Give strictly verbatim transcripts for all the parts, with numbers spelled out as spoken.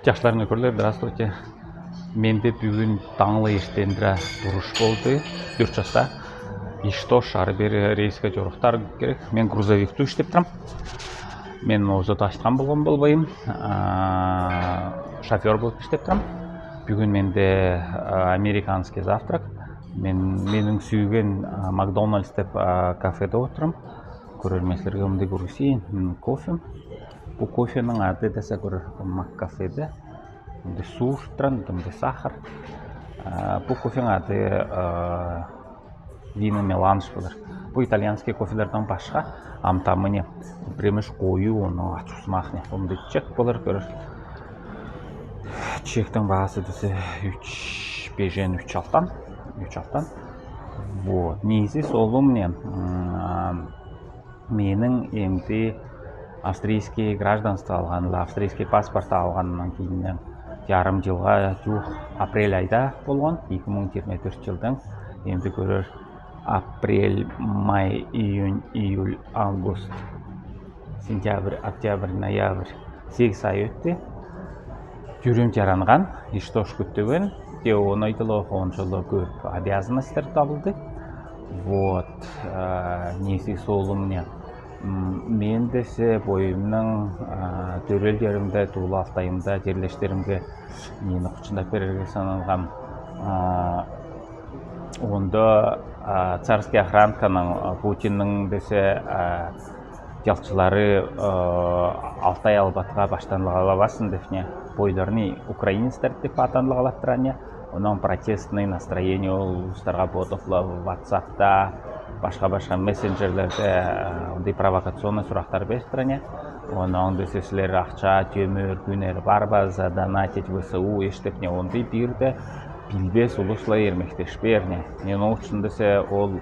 Чаштар, нөкерлер, здравствуйте. Менде бүгүн таңла эртендіре турыс болды, дөрт часта. Иштош ары-бери рейске жорыхтар керек. Мен грузовикте иштеп турам. Мен озат айтхан болган болбайым. А, шофёр болып иштеп турам. Бүгүн менде, а, американский завтрак. Мен, менің сүйген, а, Макдональдс деп, а, кафеде отырам. Көрермен, сілерге мындай көргізейін. Менің кофем. Бу кофенің аты десе, көрер, Маккафеде. Мындай су ушып турады, мындай сахар. А, бу кофенің аты, а, вино меланж болар. Бу итальянский кофелерден башқа, ам тамы не, прям еш қою, оның ачусымақ не. Мындай чек болар, көрер. Чектің бағасы десе үш бежен, үш алтан, үш алтан. Вот. Неси солым не, м, менің эмди австрийский гражданство алғанымда, австрийский паспорт алғанымнан кейіннен жарым жылға жуық, апрель айда болған, екі мың жиырма төрт жылдың. Эмди көрер, апрель, май, июнь, июль, август, сентябрь, октябрь, ноябрь, сегиз ай өтті. Жүрем жаранған, иштош күттіген, те оны айтылы, оншалы көп обязанностьтар табылды. Вот, а, неси солым не. М, мен десе бойымның, а, төрел жерімде, туыл Алтайымда жерлестерімге нені хучындап берерге саналғам. А, онда, а, царский охранканың, а, Путиннің десе, а, жалчылары, а, Алтай албатха баштанлығалабасын деп не, бойларыны украинецтер деп атанлығалап турған не. Онан протестный настроение ол улустарға ботофлап, ватсапта, башқа-башқа мессенджерлерде, а, ондай провокационный сурахтар берип турған не. Онан десе сілер ахча, тёмир, күүнер бар ба, задонатить В С У, эштеп не, ондай пирде билбес улусла эрмектешпеер не. Мен ол ушын десе ол,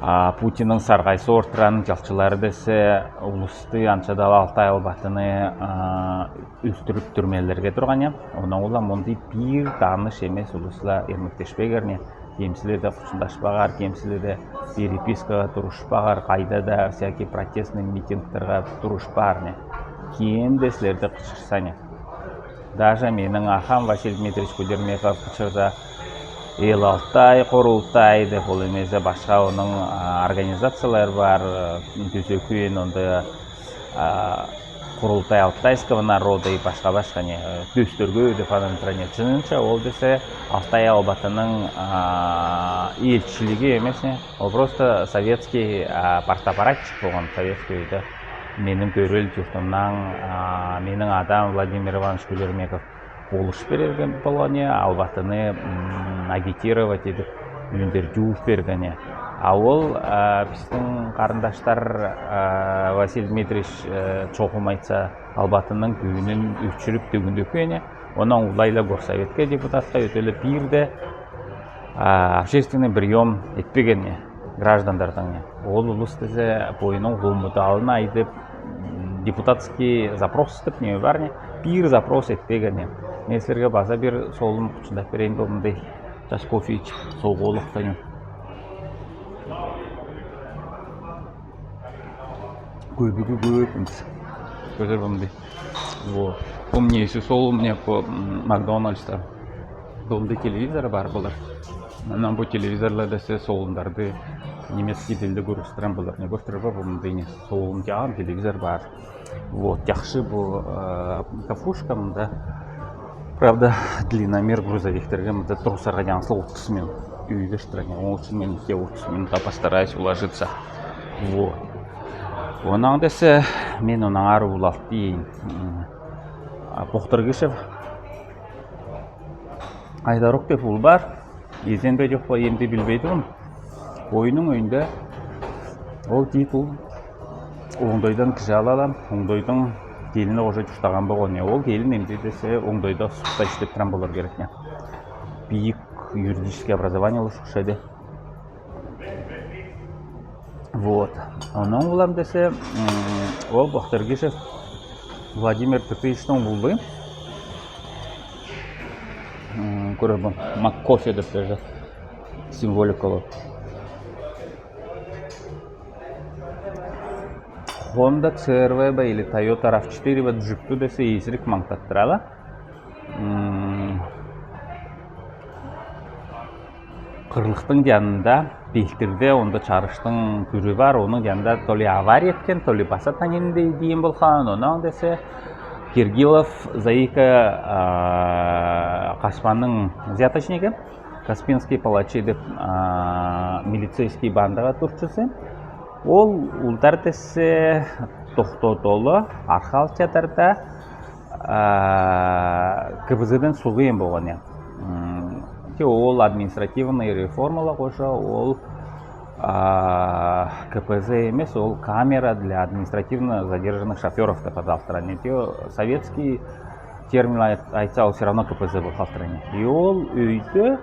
а, Путиннің сарғайсы ортыран жалчылары десе улусты, аншадал Алтай албатыны, а, өлтіріп түрмелерге турған не. Онан улам ондай пир таныш эмес улусла эрмектешпегер не. Кемсілерде хучындашпағар, кемсілерде перепискаға турышпағар, қайда да всякий протестный митингтерге турышпағар не. Кем де сілерді қычырса не. Даже менің ахам Василий Дмитриевич Кудермеков қычырса, Эл Алтай, Құрылтай деп, ол эмесе башқа оның, а, организациялар бар, а, төсекен онда, а, Құрылтай алтайского народа и башқа-башқа не, э, төстерге деп анан турған не. Шынынша ол десе Алтай албатының, а, елшілігі эмес не. Ол просто советский, а, партаппаратчик болған, советский өйде. Менің төрел журтымнаң, а, менің адам Владимир Иванович Кудермеков болыс берген болған не, албатыны, м, агитировать етіп, үндер жууып берген не. А ол, а, пістің қарындаштар, а, Василий Дмитриевич, э, чоқым айтса, албатының күүнін өшіріп төгінді күйене. Онан улайла горсоветке депутатқа өтелі пирде, а, общественный приём етпеген не, граждандардың не. Ол улус десе бойының ғылмыдалын айдып, м, депутатский запрос деп не бар не, пир запрос етпеген не. Мен сілерге база пир солын хучындап берейін, болымды. Час кофе ич, соғолықта не. Көбігі көп. Көтер болымды. Вот. Помню, если солым не по, м, Макдональдста. Домда телевизор бар болар. Анан бу телевизорларда сіз солымдарды немецкий тілде көрістірен болар. Не көрістіріп болымды не, солым жаған телевизор бар. Вот, жақсы бу, э, кафушка мында. Правда, длинномер грузовиктерге мында тросарға жаңсыл отыз минут. Үйге штыраңа, ол ушын мен те отыз минутта постараюсь уложиться. Вот. Онан десе, мен онан ары улалып дейін. М, а, Бохтаргишев. Айдарук деп ул бар. Езен бе, жоқ па, эмди билбейді ол. Ойының өйінде ол титул оңдойдан кізе ала алам. Оңдойдың келіні уже чуртаған болған. Ол келін эмди десе оңдойда сутта иштеп туран болар керек не. Биік юридический образование ол шықшайды. Вот. Онан улам десе, м, ол Бохтаргишев Владимир Тытыевичтің улы. М, көрер бу, Маккофе деп берді. Символикалы. Honda C R V бе или Toyota RAV четыре бе джиптү десе эсрик маңтаттырала. М, Кырлыхтың янында, пилтирде, онда чарыштың түрү бар, оның янында то ли авария эткен, то ли баса танинде дейин болхан, онан десе Киргилов Заика, а, Каспанның взяточниги, Каспийские палачи деп, а, милицейский бандага турчусы. Ол улдар десе тохтодолы, архалчадарда, а, К П З-ден сугыйын болган я. М, те ол административный реформала коша, ол, а, К П З эмес, ол камера для административно задержанных шофёров деп адалтыран. Те советский термин айт-, айтса, ол всё равно К П З бол халтыран. И ол өйдө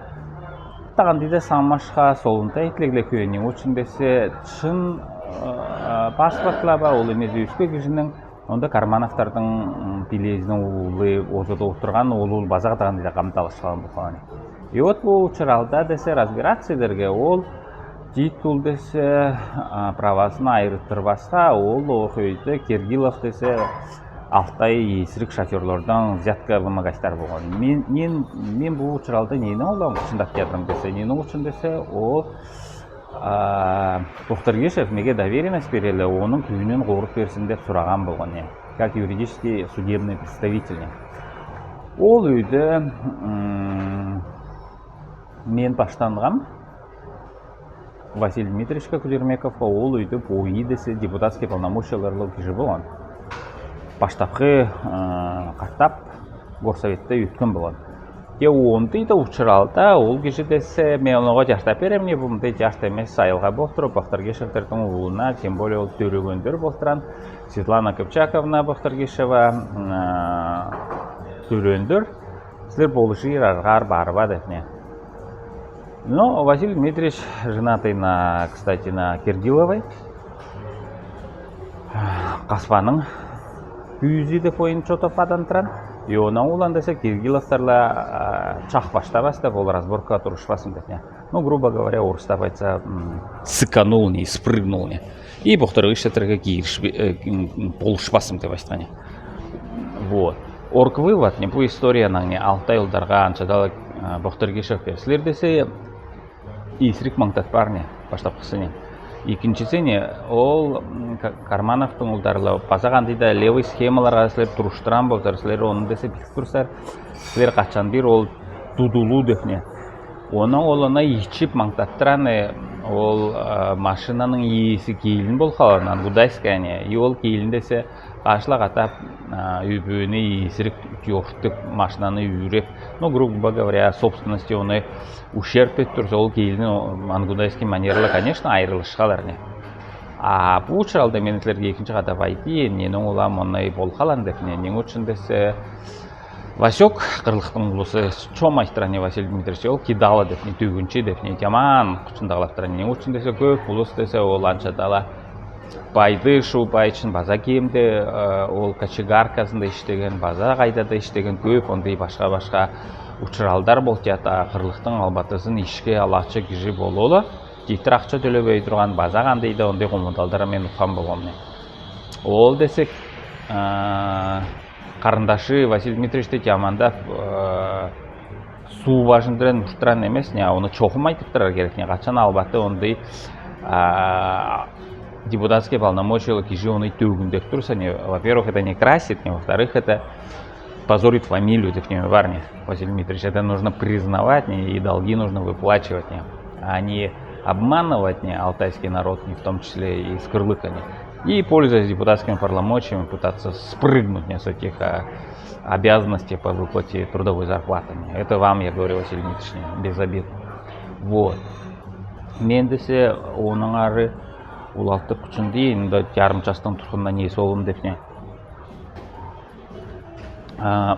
таган дейде самашха солунта итлегле күйени учун десе чын, а, паспортла ба, ол эмес өске кижинин, онда Кармановтардың, м, пилезинин улы озода олтырган, ол, ол база таган дейде камдалышкан болган. И вот бу учуралда десе разбираться эдерге, ол титул десе, а, правасын айырыттырбасха, ол ох өйдө Киргилов десе Алтай эсрик шофёрлордан взятка вымогать этер болган. Мен, мен, мен бу учуралда нени олам учундап келдим десе, нени учун десе, ол, а, Бохтаргишев меге доверенность береле, оның күүнүн коруп берсин деп сураган болган, не. Как юридический судебный представитель, не. Ол өйдө, м, мен баштангам Василий Дмитриевичке Кудермековка, ол өйдө бу десе депутатский полномочияларлы кижи болган. Баштапкы, э, каттап горсоветте өткен болган. Те онда дейде учуралда, ол кижи десе, мен ога жарыштап берем, не, бу мындай жарыш эмес, айылга болтуруп, Бохтаргишевтердин улуна, тем более ол төрөгендер болтуран, Светлана Кыпчаковна Бохтаргишева, э, төрөгендер, силер болушыр аргаар барба деп, не. Но Василий Дмитриевич женатый на, кстати, на Киргиловой. Каспанның күүзи деп ойын чотоп адантыран. И онан улан десе Киргиловтарла, а, чак баштабас деп, ол разборка турушпасын деп, не. Ну, грубо говоря, орыстап айтса, м, сыканул, не, спрыгнул, не. И Бохтаргишевтерге киириш-, э, м, м, болушпасын деп айткан, не. Вот. Орг вывод, не, бу историяның, не, Алтай улдарга анча даа, а, Бохтаргишев кесилер десе эсрик маңтатпар, не, баштапкысы, не. Экинчиси, не, ол, м, Ка-, Кармановтың улдарлы база кандай да левый схемаларга силер туруштыран болсалар, силер оны десе билип турсалар, силер качан бир ол тудулуу деп, не. Оны ол ана ичип маңтаттыран, э, ол, э, машинаның ээси келин бол халган, Ангудайская, не. И ол келин десе кашла катап, а, үбүүнү эсрик ёртуп, машинаны үреп, ну, грубо говоря, собственности оны ущерб этип турса, ол келин, о, Ангудайский манерла, конечно, айырылышхалар, не. А бу учуралда мен силерге экинчи катап айтайын, ненин улам ондай бол халган деп, не, ненин учун десе, Васёк, Кырлыхтың улусы, чом айттыран, не, Василий Дмитриевич, ол кидала деп, не, төгүнчү деп, не, жаман кучундаглап туран, ненин учун десе, көп улус десе, ол анча даа Байды шууп айтсын, база кемде, э, ол кочегаркасында иштеген, база кайда да иштеген, көп ондай башка-башка учуралдар болтур ята, Кырлыхтың албатысын ишке алачы кижи бололу, титир акча төлебей турган, база кандай да ондай комуналдар мен уккан болгам, не. Ол десек, э, карындашы Василий Дмитриевичти жамандап, э, суу бажындан мурттан эмес, не, оны чогум айтып турар керек, не, качан албаты ондай, а, депутатский полномочиялы кижи оны төгүндеп турса, не, во-первых, это не красит, не, во-вторых, это позорит фамилию, деп, не, бар, не, Василий Дмитриевич, это нужно признавать, не, и долги нужно выплачивать, не, а не обманывать, не, алтайский народ, не, в том числе и Скырлыка, не. И, пользуясь депутатскими полномочиями, пытаться спрыгнуть, не, с этих, а, обязанностей по выплате трудовой зарплаты, не. Это вам, я говорю, Василий Дмитриевич, не, без обид. Вот. Мен десе, оннан ары улалтып кучун дейин, да, ярым частың тургунда не солун деп, не. А,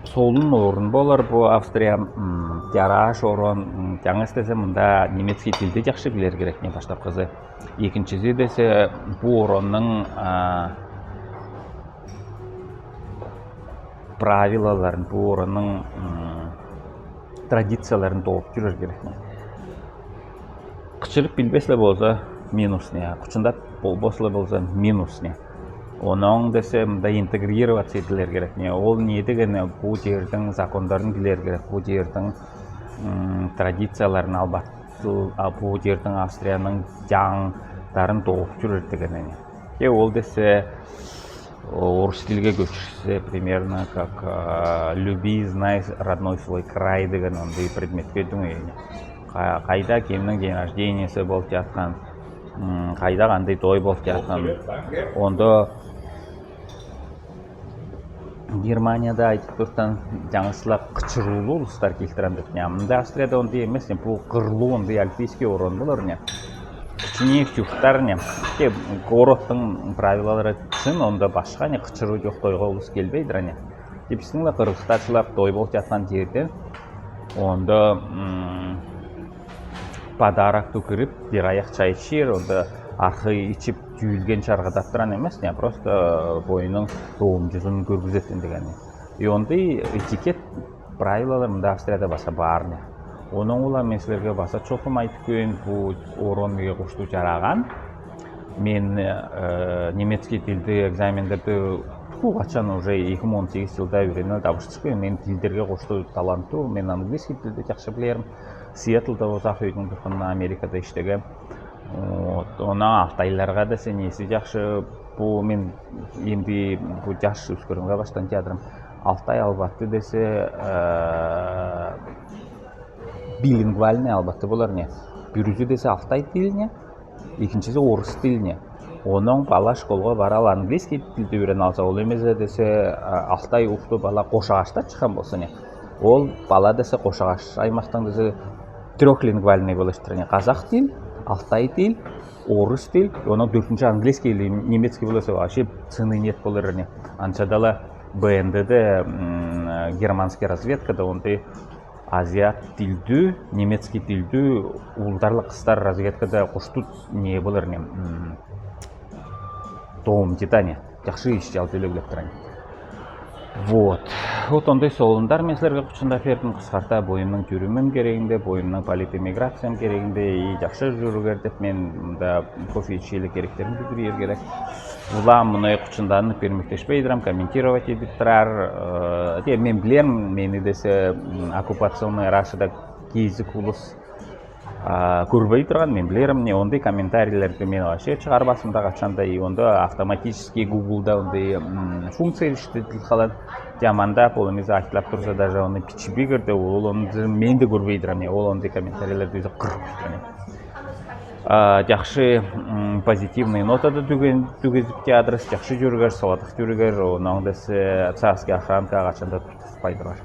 солун орун болар бу Австрия, м, жараш орун, м, жана десе мында немецкий тилди жакшы билер керек, не, баштапкысы. Экинчиси десе, бу ороннуң, а, правилаларын, бу ороннуң, м, традицияларын тооп жүрер керек, не. Кычырып билбес эле болза, минус, не, кучундап Бо-, босла болза минус не. Онон десе мында интегрироваться этилер керек не. Ол не деген, бу жердин закондарын билер керек, бу жердин, м, традицияларын албат-, а, бу жердин Австрияның жаң дарын тоғып чурер деген не. Е ол десе орыс тилге көчирсе, примерно как, а, «Люби, знай родной свой край» деген ондай предметке дүңейни. Ка-, кайда кимнин день рождениеси болуп жаткан, м, кайда кандай той болуп жаткан. Онда Германияда айтып туртан, жаңылыспасам, кычыруулуу улустар килтирем деп. Я, мында Австрияда ондай эмес, не, бу кырлуу, ондай альпийский орон болар не. Кичинек журттар не. Те городтың правилалары чын, онда башка не, кычыруу жок тойга улус келбейдир не. Типсиң эле кыргызтаачылар той болуп жаткан жерде. Онда, м, подарокты кирип, бир аяк чай ичер, онда аркы ичип, жүүлген чаргыдап турган эмес не, просто бойнуң доомчузун көргүзет деген. И ондай этикет правилалар мында Австрияда баса бар не. Онон улам мен силерге баса чогум айтып кетейин, бу орон меге кошто жараган. Мен, э, немецкий тилди экзамендерди, бу качан уже эки муң он сегиз жылда үйренип алып чыккан. Мен тилдерге кошто таланттуу, мен английский тилди жакшы билерим. Сиэтлде узак ийдим турган, Америкада иштегем. Вот, онон алтайларга десе неси жакшы, бу мен эмди бу жаш өскүрүмге баштан жадырам. Алтай албаты десе, э, билингвальный албаты болар не. Бирүүсү десе алтай тил не, экинчиси орус тил не. Онон бала школга бара ала английский тилди үйренип алса, ол эмесе десе, э, алтай укту бала Кошагашта чыккан болса не. Ол бала десе Кошагаш аймактан десе трёхлингвальный болуштур не. Казак тил, алтай тил, орус тил, онон дөртүнчү английский или немецкий болса, вообще цены нет болар не. Анча даа БНД-де, м, германский разведкада ондай азиат тилдүү, немецкий тилдүү уулдарлы кыстар разведкада кошто не болар не, м, доомчу да не. Жакшы иш чал төлөглеп турган. Вот. Вот ондай солундар мен силерге кучунда бердим кыскарта, бойымның чүрүмүм керегинде, бойымның политэмиграциям керегинде, и жакшы жүүрүгер деп мен мында кофе ичелик керектерин билдирер керек. Улам муну кучундан пермектешпей турам, комментировать этип турар. Э, де, мен билерим, мени десе, м, оккупационный Рашада кезик улус, а, көрбей турган, мен билерим, не, ондай комментарийлерди мен вообще чыгарбасым да качан да, и онда автоматически Гуглда ондай, м, функция иштетилип калат. Жамандап, ол эмес айтылып турса, даже оны бичип кирди, ол, ол оны мен да көрбей турам, не, ол ондай комментарийлерди өзү кырып турам. А, жакшы, м, позитивный нотада түген-, түгезип театрыс, жакшы жүүрүгер, сабадак жүүрүгер, онон десе, э, царский охранка качан да тутпай турар.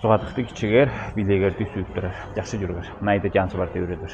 Сабадакты кичигер, бийлигерди сүйүп турар. Жакшы жүүрүгер. Найда жансыбар тебиредир.